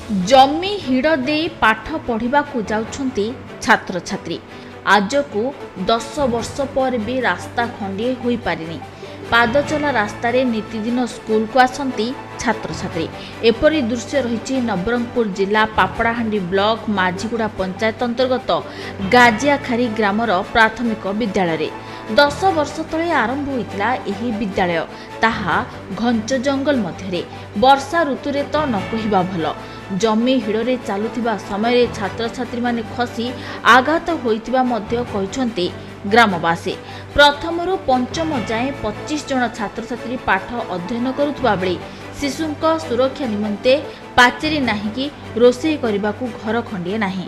ଜମି ହିଡ଼ ଦେଇ ପାଠ ପଢ଼ିବାକୁ ଯାଉଛନ୍ତି ଛାତ୍ରଛାତ୍ରୀ। ଆଜକୁ 10 ବର୍ଷ ପରେ ବି ରାସ୍ତା ଖଣ୍ଡିଏ ହୋଇପାରିନି। ପାଦଚଲା ରାସ୍ତାରେ ନିତିଦିନ ସ୍କୁଲକୁ ଆସନ୍ତି ଛାତ୍ରଛାତ୍ରୀ। ଏପରି ଦୃଶ୍ୟ ରହିଛି ନବରଙ୍ଗପୁର ଜିଲ୍ଲା ପାପଡ଼ାହାଣ୍ଡି ବ୍ଲକ ମାଝିଗୁଡ଼ା ପଞ୍ଚାୟତ ଅନ୍ତର୍ଗତ ଗାଜିଆଖାରୀ ଗ୍ରାମର ପ୍ରାଥମିକ ବିଦ୍ୟାଳୟରେ। 10 ବର୍ଷ ତଳେ ଆରମ୍ଭ ହୋଇଥିଲା ଏହି ବିଦ୍ୟାଳୟ, ତାହା ଘଞ୍ଚ ଜଙ୍ଗଲ ମଧ୍ୟରେ। ବର୍ଷା ଋତୁରେ ତ ନ କହିବା ଭଲ। ଜମି ହିଡ଼ରେ ଚାଲୁଥିବା ସମୟରେ ଛାତ୍ରଛାତ୍ରୀମାନେ ଖସି ଆଘାତ ହୋଇଥିବା ମଧ୍ୟ କହିଛନ୍ତି ଗ୍ରାମବାସୀ। ପ୍ରଥମରୁ ପଞ୍ଚମ ଯାଏଁ 25 ଜଣ ଛାତ୍ରଛାତ୍ରୀ ପାଠ ଅଧ୍ୟୟନ କରୁଥିବା ବେଳେ ଶିଶୁଙ୍କ ସୁରକ୍ଷା ନିମନ୍ତେ ପାଚେରୀ ନାହିଁ କି ରୋଷେଇ କରିବାକୁ ଘର ଖଣ୍ଡିଏ ନାହିଁ।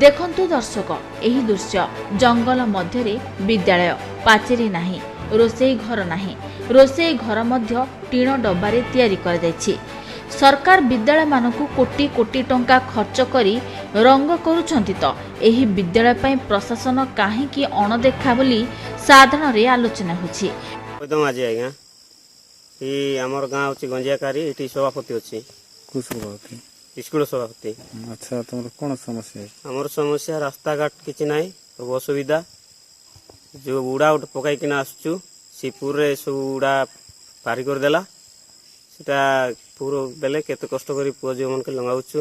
ଦେଖନ୍ତୁ ଦର୍ଶକ ଏହି ଦୃଶ୍ୟ, ଜଙ୍ଗଲ ମଧ୍ୟରେ ବିଦ୍ୟାଳୟ, ପାଚେରୀ ନାହିଁ, ରୋଷେଇ ଘର ନାହିଁ। ରୋଷେଇ ଘର ମଧ୍ୟ ଟିଣ ଡବାରେ ତିଆରି କରାଯାଇଛି। ସରକାର ବିଦ୍ୟାଳୟମାନଙ୍କୁ କୋଟି କୋଟି ଟଙ୍କା ଖର୍ଚ୍ଚ କରି ରଙ୍ଗ କରୁଛନ୍ତି ତ ଏହି ବିଦ୍ୟାଳୟ ପାଇଁ ପ୍ରଶାସନ କାହିଁକି ଅଣଦେଖା ବୋଲି ସାଧାରଣରେ ଆଲୋଚନା ହେଉଛି। ମାଝୀ ଆଜ୍ଞା, ଏଇ ଆମର ଗାଁ ହେଉଛି ଗଞ୍ଜିଆକାରୀ। ଏଠି ସଭାପତି ଅଛି। କୋଉ ସଭାପତି? ସ୍କୁଲ ସଭାପତି। ଆଚ୍ଛା, ତମର କ'ଣ ସମସ୍ୟା? ଆମର ସମସ୍ୟା ରାସ୍ତାଘାଟ କିଛି ନାହିଁ, ସବୁ ଅସୁବିଧା। ଯେଉଁ ଉଡ଼ା ଗୋଟେ ପକାଇକିନା ଆସୁଛୁ, ସେ ପୁରରେ ସବୁ ଉଡ଼ା ପାରି କରିଦେଲା। ସେଟା ପୁର ବେଲେ କେତେ କଷ୍ଟ କରି ପୁଅ ଝିଅମାନଙ୍କୁ ଲଗାଉଛୁ,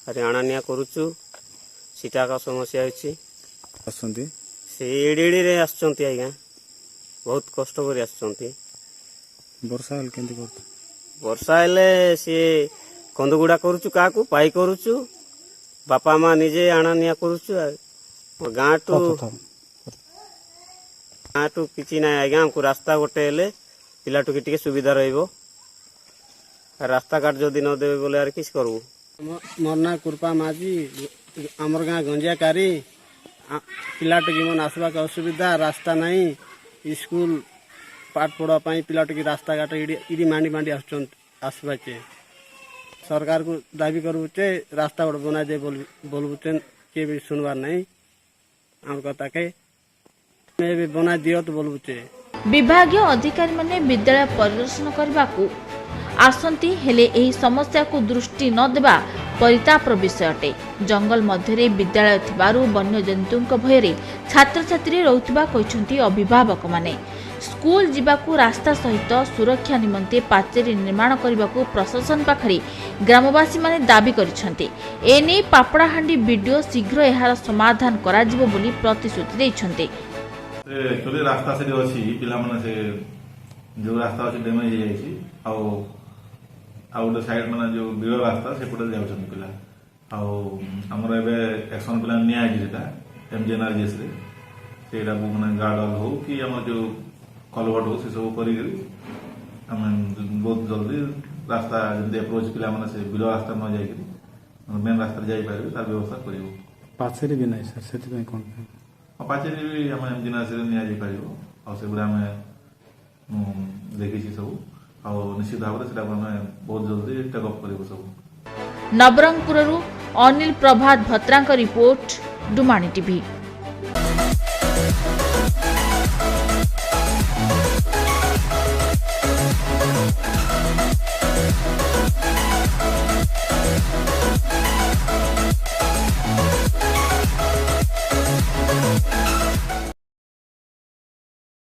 ଆରେ ଆଣା ନିଆ କରୁଛୁ। ସେଟା ଏକା ସମସ୍ୟା ହେଇଛି। ଆସନ୍ତି ସେ ଏଡ଼ି ଏଡ଼ିରେ ଆସୁଛନ୍ତି ଆଜ୍ଞା, ବହୁତ କଷ୍ଟ କରି ଆସୁଛନ୍ତି। ବର୍ଷା ହେଲେ କେମିତି କରୁଛ? ବର୍ଷା ହେଲେ ସିଏ କନ୍ଦଗୁଡ଼ା କରୁଛୁ, କାହାକୁ ପାଇ କରୁଛୁ, ବାପା ମା ନିଜେ ଆଣା ନିଆ କରୁଛୁ। ଗାଁଠୁ ଗାଁଠୁ କିଛି ନାହିଁ ଆଜ୍ଞା। ଆମକୁ ରାସ୍ତା ଗୋଟେ ହେଲେ ପିଲାଟୁକି ଟିକେ ସୁବିଧା ରହିବ। ରାସ୍ତାଘାଟ ଯଦି ନ ଦେବେ ବୋଲେ ଆର କିଛି କରିବୁ? ମୋର ନାଁ କୃପା ମାଝୀ, ଆମର ଗାଁ ଗଞ୍ଜିଆକାରୀ। ପିଲାଟୁକି ମାନେ ଆସିବାକୁ ଅସୁବିଧା, ରାସ୍ତା ନାହିଁ। ସ୍କୁଲ ପାଠ ପଢ଼ବା ପାଇଁ ପିଲାଟୁକି ରାସ୍ତାଘାଟ ଇଡ଼ି ମାଣ୍ଡି ମାଣ୍ଡି ଆସୁଛନ୍ତି। ଆସିବାକେ ସରକାରକୁ ଦାବି କରିବୁ ଯେ ରାସ୍ତା ଗୋଟେ ବନାଇ ଦେ ବୋଲବୁ, କିଏ ବି ଶୁଣବାର ନାହିଁ ଆମର କଥାକେ। ଏବେ ବନାଇ ଦିଅ ତ ବୋଲବୁଛେ। ବିଭାଗୀୟ ଅଧିକାରୀମାନେ ବିଦ୍ୟାଳୟ ପରିଦର୍ଶନ କରିବାକୁ ଆସନ୍ତି, ହେଲେ ଏହି ସମସ୍ୟାକୁ ଦୃଷ୍ଟି ନ ଦେବା ପରିତାପର ବିଷୟ ଅଟେ। ଜଙ୍ଗଲ ମଧ୍ୟରେ ବିଦ୍ୟାଳୟ ଥିବାରୁ ବନ୍ୟଜନ୍ତୁଙ୍କ ଭୟରେ ଛାତ୍ରଛାତ୍ରୀ ରହୁଥିବା କହିଛନ୍ତି ଅଭିଭାବକମାନେ। ସ୍କୁଲ ଯିବାକୁ ରାସ୍ତା ସହିତ ସୁରକ୍ଷା ନିମନ୍ତେ ପାଚେରୀ ନିର୍ମାଣ କରିବାକୁ ପ୍ରଶାସନ ପାଖରେ ଗ୍ରାମବାସୀମାନେ ଦାବି କରିଛନ୍ତି। ଏନେଇ ପାପଡ଼ାହାଣ୍ଡି ବିଡିଓ ଶୀଘ୍ର ଏହାର ସମାଧାନ କରାଯିବ ବୋଲି ପ୍ରତିଶ୍ରୁତି ଦେଇଛନ୍ତି। ଆକ୍ଚୁଆଲି ରାସ୍ତା ସେଠି ଅଛି, ପିଲାମାନେ ସେ ଯୋଉ ରାସ୍ତା ଅଛି ଡ୍ୟାମେଜ ହେଇଯାଇଛି। ଆଉ ଆଉ ଗୋଟେ ସାଇଡ୍ ମାନେ ଯୋଉ ବିଲ ରାସ୍ତା ସେପଟେ ଯାଉଛନ୍ତି ପିଲା। ଆଉ ଆମର ଏବେ ଆକ୍ସନ ପ୍ଲାନ୍ ନିଆହେଇଛି, ସେଟା ଏମଜିଏନ୍ଆରଜିଏସ୍ ରେ ସେଇଟାକୁ ମାନେ ଗାର୍ଡ ହଉ କି ଆମର ଯୋଉ କଲଭର୍ଟ ହଉ, ସେସବୁ କରିକିରି ଆମେ ବହୁତ ଜଲ୍ଦି ରାସ୍ତା ଯେମିତି ଆପ୍ରୋଚ୍ ପିଲାମାନେ ସେ ବିଲ ରାସ୍ତା ନ ଯାଇକିରି ମେନ୍ ରାସ୍ତାରେ ଯାଇପାରିବେ, ତାର ବ୍ୟବସ୍ଥା କରିବୁ। ପାଚେରୀ ବି ନାହିଁ ସାର୍, ସେଥିପାଇଁ କ'ଣ? ଆଉ ପାଚେରୀ ବି ଆମ ଏମଜିଏନ୍ଆରଜିଏସ୍ ରେ ନିଆଯାଇପାରିବ। ଆଉ ସେଗୁଡ଼ା ଆମେ ମୁଁ ଦେଖିଛି ସବୁ, ଆଉ ନିଶ୍ଚିତ ଭାବରେ ସେଟାକୁ ଆମେ ବହୁତ ଜଲ୍ଦି ଟେକଅପ୍ କରିବୁ ସବୁ। ନବରଙ୍ଗପୁରରୁ ଅନିଲ ପ୍ରଭାତ ଭତ୍ରାଙ୍କ ରିପୋର୍ଟ, ଡୁମାଣି ଟିଭି।